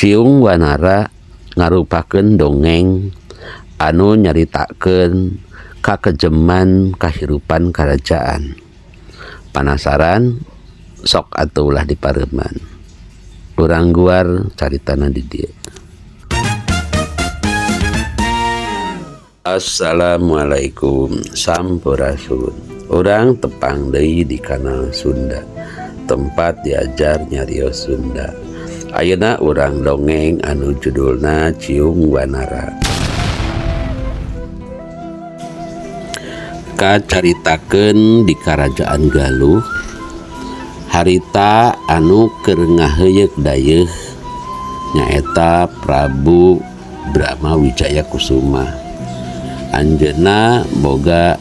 Ciung Wanara ngarupakeun dongeng anu nyaritakeun kakejeman kahirupan karajaan. Panasaran? Sok atuh ulah dipareuman. Urang guar caritana di dieu. Assalamualaikum sampurasun. Urang tepang deui di kanal Sunda, tempat diajar nyarios Sunda. Ayeuna urang dongeng anu judulna Ciung Wanara. Kacaritakeun di Karajaan Galuh, harita anu keur ngaheuyeuk dayeuh nyaeta Prabu Brama Wijaya Kusuma. Anjeunna boga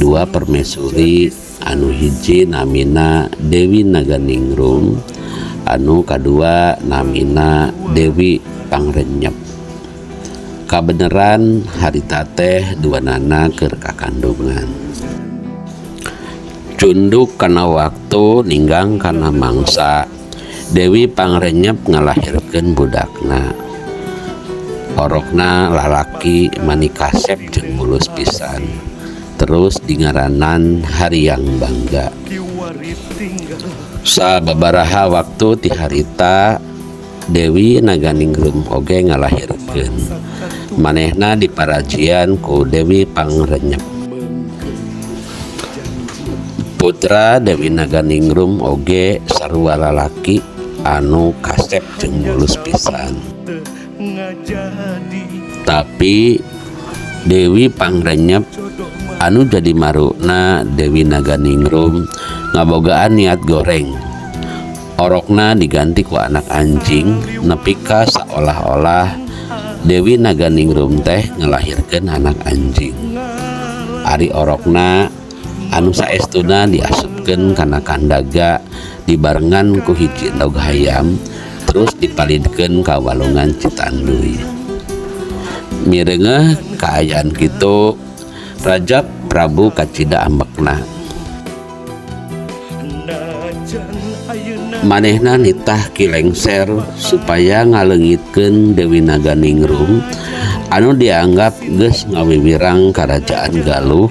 dua permaisuri, anu hiji namina Dewi Naganingrum, anu kadua namina Dewi Pangrenyep. Kabeneran harita teh duanana keur kakandungan. Cunduk kana waktu ninggang kana mangsa, Dewi Pangrenyep ngalahirkeun budakna. Orokna lalaki mani kasep jeung mulus pisan. Terus dingaranan Hariang Bangga. Sababaraha waktu ti harita Dewi Naganingrum oge ngalahirkeun. Manehna diparajian ku Dewi Pangrenyep. Putra Dewi Naganingrum oge sarua lalaki anu kasep jeung mulus pisan. Tapi Dewi Pangrenyep anu jadi marukna Dewi Naganingrum ngabogaan niat goreng. Orokna diganti ku anak anjing nepi ka saolah-olah Dewi Naganingrum teh ngalahirkeun anak anjing. Ari orokna anu saestuna diasupkeun kana kandaga dibarengan ku hiji endog hayam terus dipalidkeun ka walungan Citanduy. Mireungeuh kaayaan kitu, Raja Prabu kacida ambekna. Manehna nitah Ki Lengser supaya ngaleungitkeun Dewi Naganingrum anu dianggap geus ngawiwirang karajaan Galuh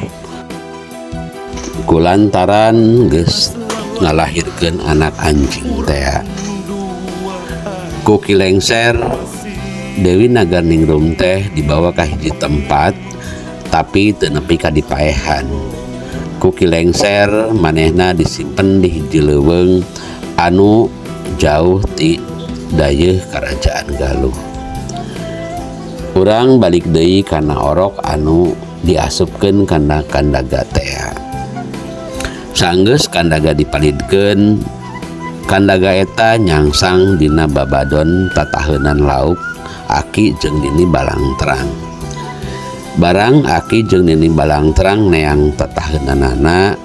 kulantaran geus ngalahirkeun anak anjing tea. Ku Ki Lengser, Dewi Naganingrum teh dibawa ka hiji tempat tapi teu nepi ka dipaehan. Ku Ki Lengser manehna disimpen di hiji leuweung anu jauh ti dayeuh karajaan Galuh. Urang balik deui kana orok anu diasupkeun kana kandaga tea. Sanggeus kandaga dipalidkeun, kandaga eta nyangsang dina babadon tataheunan lauk Aki jeung Nini Balangtrang. Barang Aki jeung Nini Balangtrang neang tataheunanana,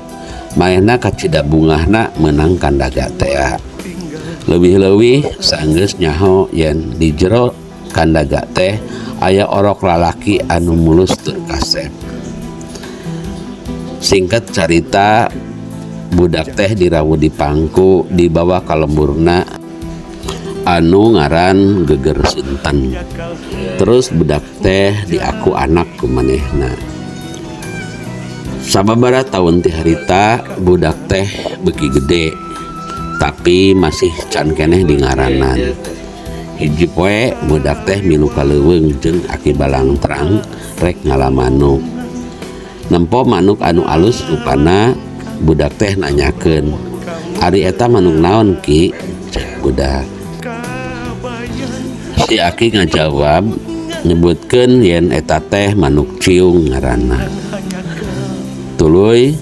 manehna kacida bungahna meunang kandaga tea. Leuwih-leuwih sanggeus nyaho yen di jero kandaga teh aya orok lalaki anu mulus tur kasep. Singkat carita, budak teh dirawu di pangku dibawa ka lemburna anu ngaran Geger Sunten. Terus budak teh diaku anak ku manehna. Sababaraha taun ti harita budak teh beuki gede, tapi masih can keneh di ngaranan. Hiji poe budak teh milu ka leuweung jeung Aki Balangtrang rek ngala manuk. Nempo manuk anu alus rupana, budak teh nanyakeun, "Ari eta manuk naon Ki?" Cek budak. Si Aki ngajawab nyebutkeun yen eta teh manuk ciung ngaranna. Tuluy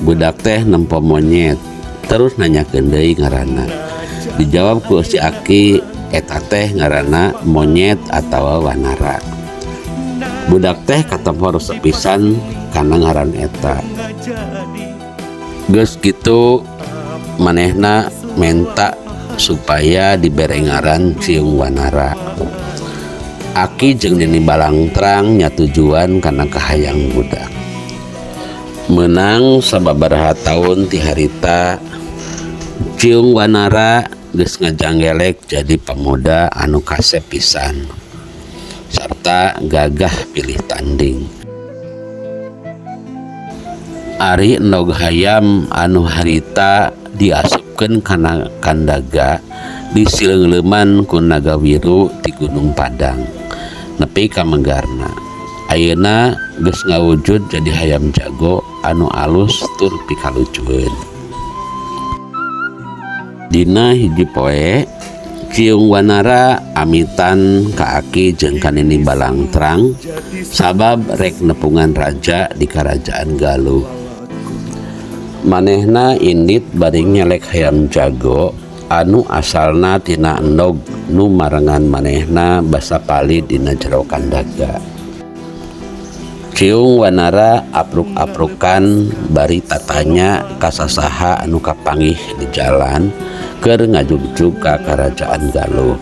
budak teh nempo monyet terus nanyakeun deui ngaranna. Dijawab ku si Aki eta teh ngaranna monyet atawa wanara. Budak teh katempo resep pisan kana ngaran eta. Geus kitu manehna menta supaya dibere ngaran Ciung Wanara. Aki jeung Nini Balangtrang nyatujuan kana kahayang budak. Meunang sababaraha taun ti harita, Ciung Wanara geus ngajanggelek jadi pamuda anu kasep pisan sarta gagah pilih tanding. Ari endog hayam anu harita diasupkeun kana kandaga disileungleuman ku Nagawiru ti Gunung Padang nepi ka Menggarna. Ayeuna geus ngawujud jadi hayam jago anu alus tur pikalucueun. Dina hiji poe Ciung Wanara amitan ka aki jeung ka Nini Balangtrang sabab rek nepungan raja di Karajaan Galuh. Manehna indit bari ngelek hayam jago anu asalna tina endog nu marengan manehna basa palid dina jero kandaga. Ciung Wanara apruk-aprukan bari tatanya ka sasaha anu kapanggih di jalan keur ngajugjug ka Karajaan Galuh.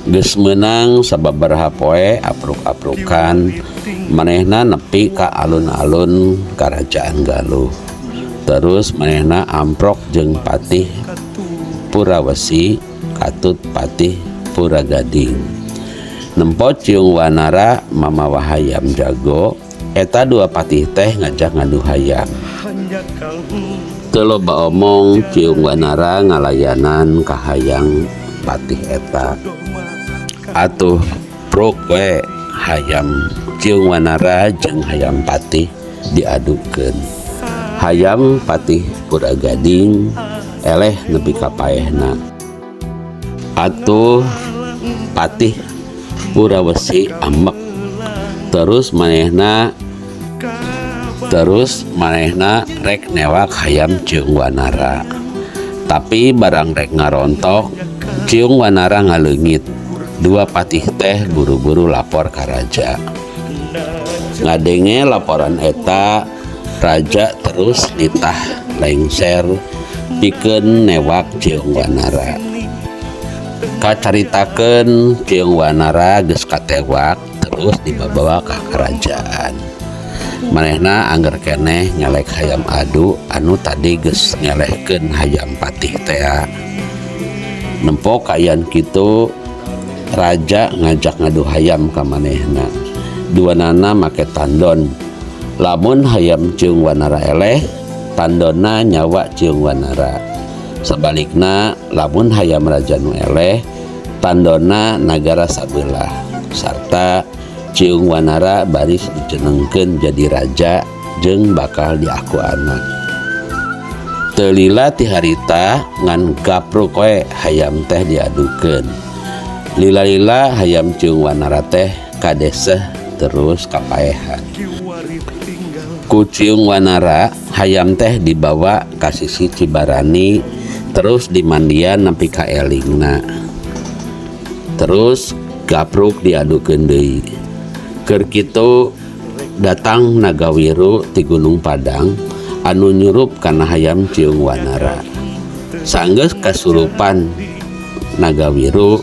Geus meunang sababaraha poe apruk-aprukan, manehna nepi ka alun-alun Karajaan Galuh. Terus manehna amprok jeung Patih Purawesi katut Patih Puragading. Nempo Ciung Wanara mamawa hayam jago, eta dua patih teh ngajak ngadu hayam. Teu loba omong, Ciung Wanara ngalayanan kahayang patih eta. Atuh pruk we hayam Ciung Wanara jeung hayam patih diadukeun. Hayam Patih Puragading eleh nepi ka paehna. Atuh Patih Purawesi ambek. Terus manehna rek newak hayam Ciung Wanara. Tapi barang rek ngarontok, Ciung Wanara ngaleungit. Dua patih teh buru-buru lapor ka raja. Ngadenge laporan eta, raja terus nitah lengser pikeun newak Ciung Wanara. Kacaritakeun Ciung Wanara geus katewak terus dibawa ka kerajaan. Manehna angger keneh ngelek hayam adu anu tadi geus ngelehkeun hayam patih tea. Nempo kaayaan kitu, raja ngajak ngadu hayam ka manehna. Duanana make tandon. Lamun hayam Ciung Wanara eleh, tandonna nyawa Ciung Wanara. Sabalikna, lamun hayam raja nu eleh, tandonna nagara sabelah sarta Ciung Wanara baris dijenengkeun jadi raja jeung bakal diaku anak. Teu lila ti harita ngan gapruk we hayam teh diadukeun. Lila-lila hayam Ciung Wanara teh kadeseh terus kapaehan. Ku Ciung Wanara hayam teh dibawa ka sisi Cibarani, terus dimandian nepi ka elingna. Terus gapruk diadukeun deui. Keur kitu datang Nagawiru ti Gunung Padang anu nyurup kana hayam Ciung Wanara. Sanggeus kasurupan Nagawiru,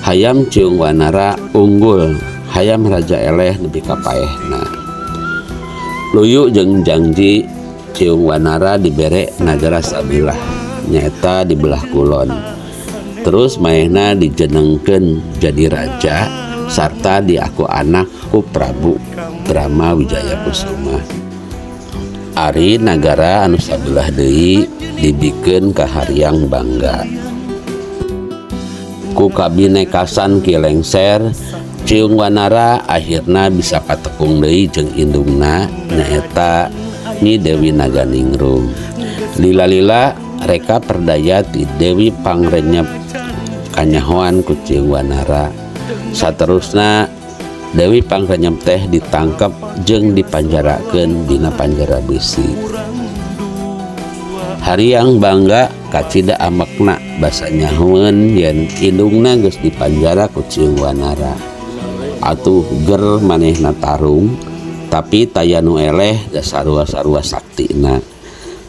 hayam Ciung Wanara unggul, hayam raja eleh nepi ka paehna. Luyu jeung jangji, Ciung Wanara dibere nagara sabelah, nyaeta di belah kulon. Terus manehna dijenengkeun jadi raja sarta diaku anak ku Prabu Brama Wijaya Kusuma. Ari nagara anu sabelah deui dibikeun ka Hariang Bangga. Ku kabinekasan Ki Lengser, Ciung Wanara akhirna bisa katepung deui jeung indungna, nyaeta Nyi Dewi Naganingrum. Lila-lila reka perdaya ti Dewi Pangrenyep kanyahoan ku Ciung Wanara. Saterusna Dewi Pangrenyep teh ditangkep jeung dipanjarakeun dina panjara besi. Hariang Bangga kacida ambekna basa nyahoeun yen indungna geus dipanjara ku Ciung Wanara. Atuh ger manehna tarung, tapi taya nu eleh da sarua-sarua saktina.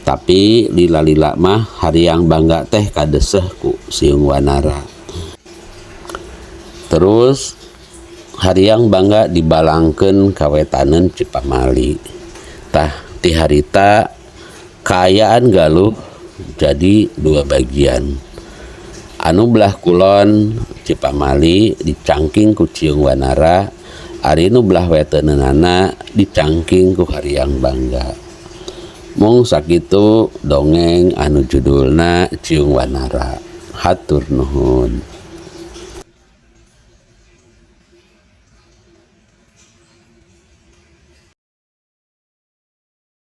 Tapi lila-lila mah Hariang Bangga teh kadeseh ku Ciung Wanara. Terus Hariang Bangga dibalangkeun ka wetaneun Cipamali. Tah, ti harita kaayaan Galuh jadi dua bagian. Anu belah kulon Cipamali dicangking ku Ciung Wanara, ari nu belah weteunana dicangking ku Hariang Bangga. Mung sakitu dongeng anu judulna Ciung Wanara. Hatur nuhun.